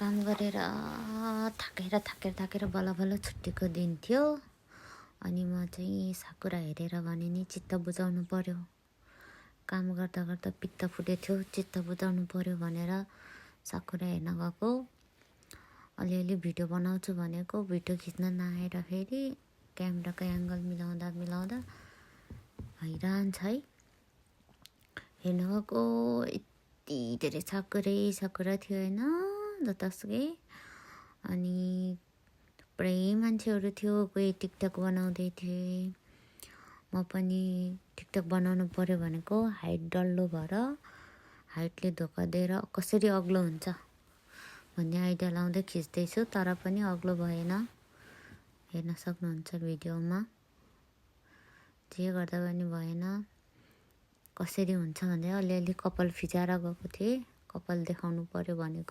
काम गरेर थाकेर बल्ल बल्ल छुट्टीको दिन थियो। अनि म चाहिँ साकुरा हेरेर भने नि चित्त बुझाउनु पर्यो। काम गर्दा गर्दा पित्त फुटेको थियो, चित्त बुझाउनु पर्यो भनेर साकुरा हेर्न गएको। अलिअलि भिडियो बनाउँछु भनेको भिडियो खिच्न नआएर फेरि क्यामेराको एङ्गल मिलाउँदा हैरान छ है। हेर्न गएको यति धेरै साकुरा थियो होइन, जतासुकै। अनि थुप्रै मान्छेहरू थियो, कोही टिकटक बनाउँदै थिए। म पनि टिकटक बनाउनु पर्यो भनेको हाइट डल्लो भएर हाइटले धोका दिएर कसरी अग्लो हुन्छ भन्ने आइडिया लाउँदै खिच्दैछु, तर पनि अग्लो भएन। हेर्न सक्नुहुन्छ भिडियोमा, जे गर्दा पनि भएन। कसरी हुन्छ भन्दै अलिअलि कपाल फिजाएर गएको थिएँ, कपाल देखाउनु पर्यो भनेको।